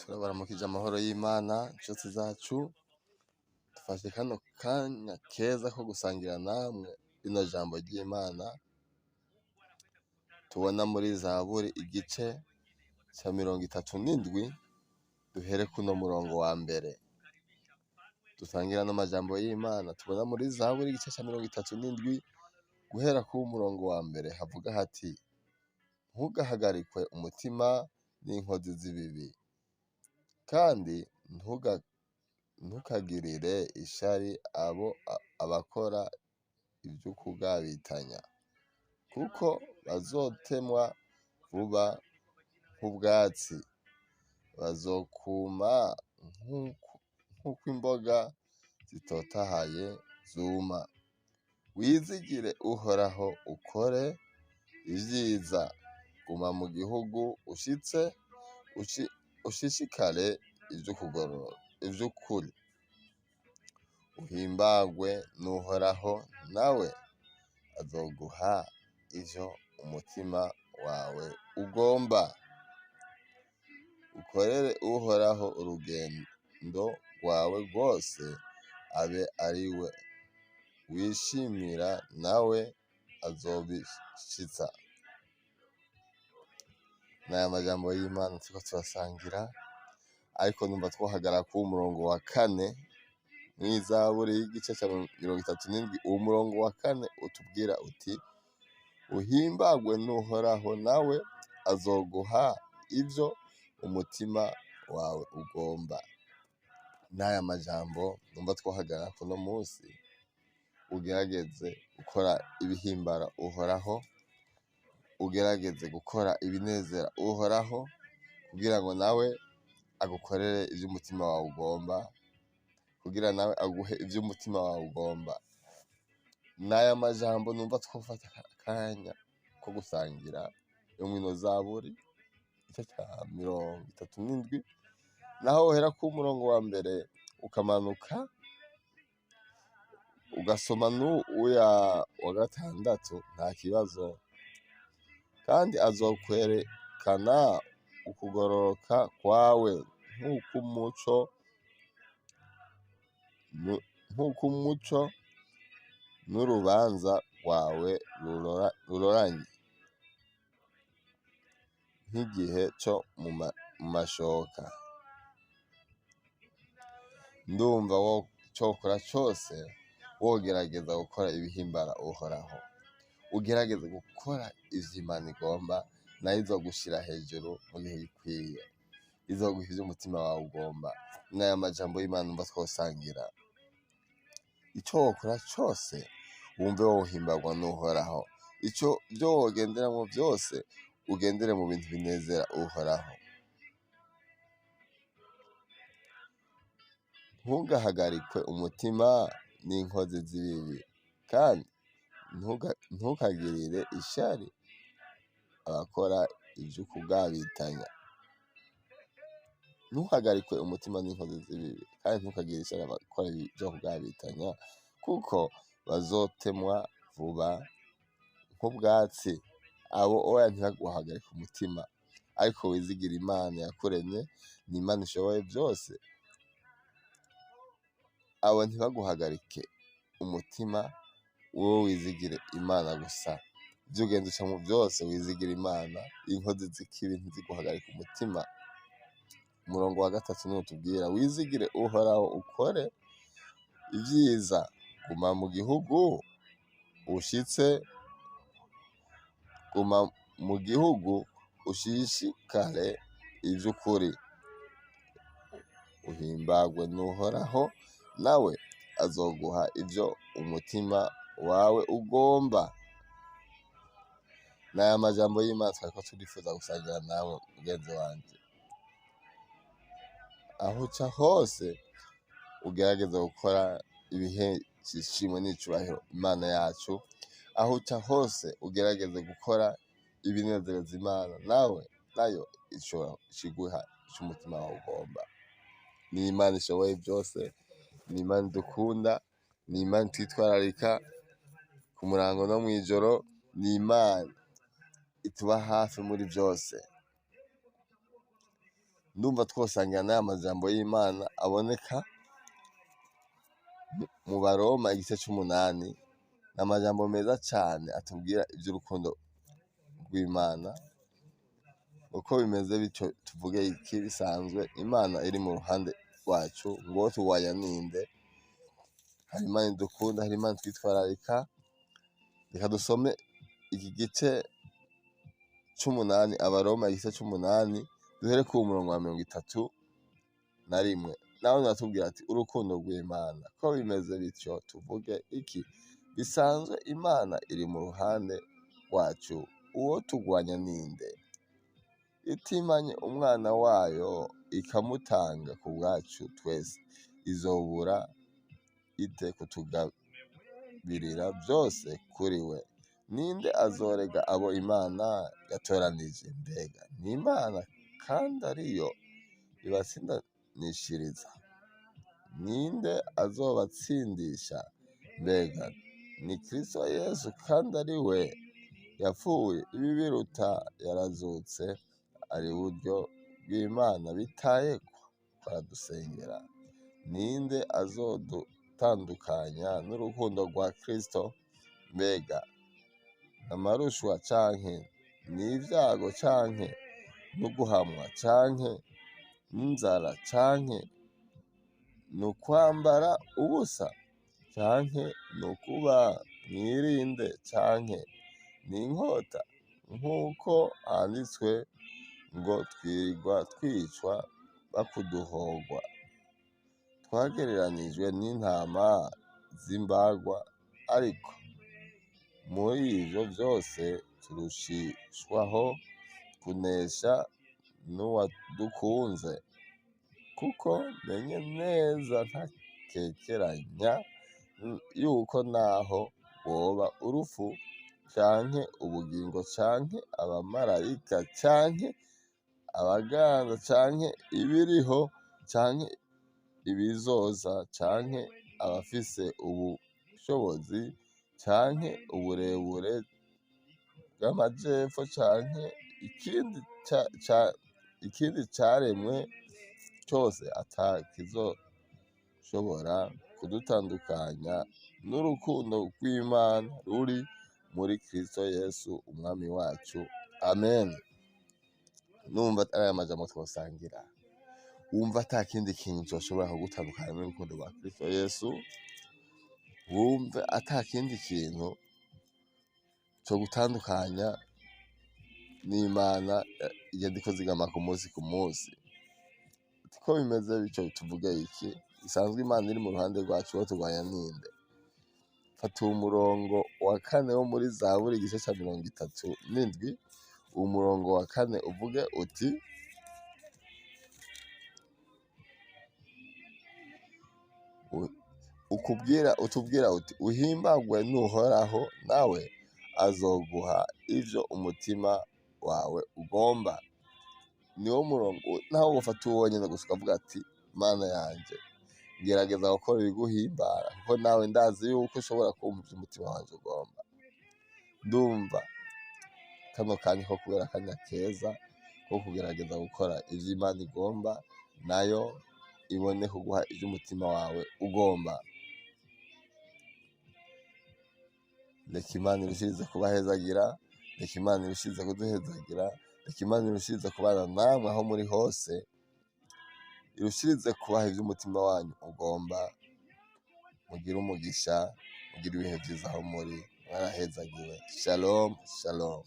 Turabaramukije amahoro y'Imana nshuti zacu, dufashe kano kanya keza ko gusangira namwe rino jambo ry'Imana tubona muri Zaburi igice ca 37, duhere kuno murongo wa mbere. Dusangira ano majambo y'Imana tubona muri Zaburi igice ca 37 guhera ku murongo wa mbere havuga hati: ntugahagarikwe umutima n'inkozi z'ibibi, kandi ntukagirire ishari abo abakora ivy'ukugabitanya, kuko bazotemwa vuba nk'ubwatsi, bazokuma nk'uko imboga zitotahaye zuma. Wizigire Uhoraho ukore ivyiza, guma mu gihugu ushitse ushishikare ivy'ukuri, uhimbagwe n'Uhoraho nawe azoguha ivyo umutima wawe ugomba. Ukorere Uhoraho urugendo rwawe rwose, abe ariwe wishimira nawe azobishitsa. N'aya majambo y'Imana turiko turasangira, ariko numva twohagarara kuri uwu murongo wa kane mw'Izaburi y'igice ca 37. Uwo murongo wa kane utubwira uti: uhimbagwe n'Uhoraho nawe azoguha ivyo umutima wawe ugomba. N'aya majambo numva twohagarara kuno musi, ugerageze gukora ibihimbara Uhoraho, ugerageze gukora ibinezera Uhoraho, kugira ngo nawe agukorere ivyo umutima wawe ugomba, kugira nawe aguhe ivyo umutima wawe ugomba. N'aya majambo numva twofata akanya ko gusangira yo mw'ino Zaburi igice ca 37, naho wohera ku murongo wa mbere ukamanuka ugasoma n'uya wa gatandatu nta kibazo. Kandi azokwerekana ukugororoka kwawe nk'uko umuco n'urubanza rwawe ruroranye nk'igihe co mu mashoka. Ndumva cokora cose wogerageza gukora ibihimbara Uhoraho, ugerageze gukora ivyo Imana igomba, nayo izogushira hejuru mu gihe gikwiye, izoguha ivyo umutima wawe ugomba. N'aya majambo y'Imana numva twosangira. Ico wokora cose wumve wohimbarwa n'Uhoraho, ico vyo wogenderamwo vyose ugendere mu bintu binezera Uhoraho. Ntugahagarikwe umutima n'inkozi z'ibibi, kandi ntukagirire ishari abakora ivy'ukugabitanya. Ntuhagarikwe umutima n'inkozi z'ibibi, kandi ntukagirire ishari abakora ivyo kugabitanya, kuko bazotemwa vuba nk'ubwatsi. Abo oya ntibaguhagarike umutima, ariko wizigire Imana yakuremye, ni Imana ishoboye vyose. Abo ntibaguhagarike umutima, wowe wizigire Imana gusa. Ivyo ugenda ucamwo vyose wizigire Imana, inkozi z'ikibi ntiziguhagarike umutima. Umurongo wa gatatu niwo utubwira: wizigire Uhoraho ukore ivyiza, guma mu gihugu ushitse, guma mu gihugu ushishikare ivy'ukuri, uhimbagwe n'Uhoraho nawe azoguha ivyo umutima wawe ugomba. N'aya majambo y'Imana twariko turifuza gusangira nawe mugenzi wanje. Aho uca hose ugerageze gukora ibihesha ishimwe n'icubahiro Imana yacu, aho uca hose ugerageze gukora ibinezereza Imana, nawe nayo ishobora iguha ico umutima wawe ugomba. Ni Imana ishoboye vyose, ni Imana idukunda, ni Imana itwitwararika ku murango no mw'ijoro, ni Imana ituba hafi muri vyose. Ndumva twosangira n'aya majambo y'Imana aboneka mu Baroma igice c'umunani. Ni amajambo meza cane atubwira ivy'urukundo rw'Imana. Uko bimeze bityo tuvuge iki? Bisanzwe Imana iri mu ruhande rwacu, ngo turwanya ninde? Hari Imana idukunda, hari Imana itwitwararika. Reka dusome iki gice c'umunani, Abaroma igice c'umunani, duhere ku murongo wa 31. Nawe aratubwira ati urukundo rw'Imana, ko bimeze bityo tuvuge iki? Bisanzwe Imana iri mu ruhande rwacu, uwo turwanya ninde? Itimanye umwana wayo ikamutanga ku bwacu twese, izobura ite kutugabirira byose kuri we? Ninde azorega abo Imana yatoranije? Mbega ni Imana kandi ariyo ibatsindanishiriza? Ninde azobatsindisha? Mbega ni Kristo Yesu kandi ari we yapfuye, ibi biruta yarazutse, ari iburyo bw'Imana, bitaye ko aradusengera. Ninde azodutandukanya n'urukundo rwa Kristo? Mbega n'amarushwa canke n'ivyago canke n'uguhamwa canke n'inzara canke n'ukwambara ubusa canke n'ukuba mwirinde canke n'inkota? Nk'uko handitswe ngo twirirwa twicwa bakuduhogwa, twagereranijwe n'intama z'imbagwa, ariko muri ivyo vyose turushishwaho kunesha n'uwadukunze, kuko menye neza ntakekeranya yuko naho rwoba urupfu canke ubugingo canke abamarayika canke abaganza canke ibiriho canke ibizoza canke abafise ubushobozi canke uburebure bw'amajepfo canke ikindi caremwe cose atakizoshobora kudutandukanya n'urukundo rw'Imana ruri muri Kristo Yesu umwami wacu. Amen. Numva ari aya majambo twosangira, wumva ata kindi kintu coshobora kugutandukanya n'urukundo rwa Kristo Yesu, wumve ata kindi kintu cogutandukanya n'Imana igenda ikuzigama ku munsi ku munsi. Ko bimeze bityo tuvuge iki? Bisanzwe Imana iri mu ruhande rwacu, uwo turwanya ninde? Fata uwo murongo wa kane wo muri Zaburi igice ca 37, uwo murongo wa kane uvuge uti ukubwira utubwira uti uhimbagwe n'Uhoraho, nawe azoguha ivyo umutima wawe ugomba. Niwo murongo naho wofata uwo wonyene gusa ukavuga ati Mana yanje ngerageza gukora ibiguhimbara, kuko nawe ndazi yuko ushobora kumva ivyo umutima wanje ugomba. Ndumva kano kanya ko kubera akanya keza ko kugerageza gukora ivyo Imana igomba, nayo ibone kuguha ivyo umutima wawe ugomba. Reka Imana irushirize kubahezagira, reka Imana irushirize kuduhezagira, reka Imana irushirize kubana namwe aho muri hose, irushirize kubaha ivyo umutima wanyu ugomba. Mugire umugisha, mugire ibihe vyiza aho muri, mwarahezagiwe. Shalom, shalom.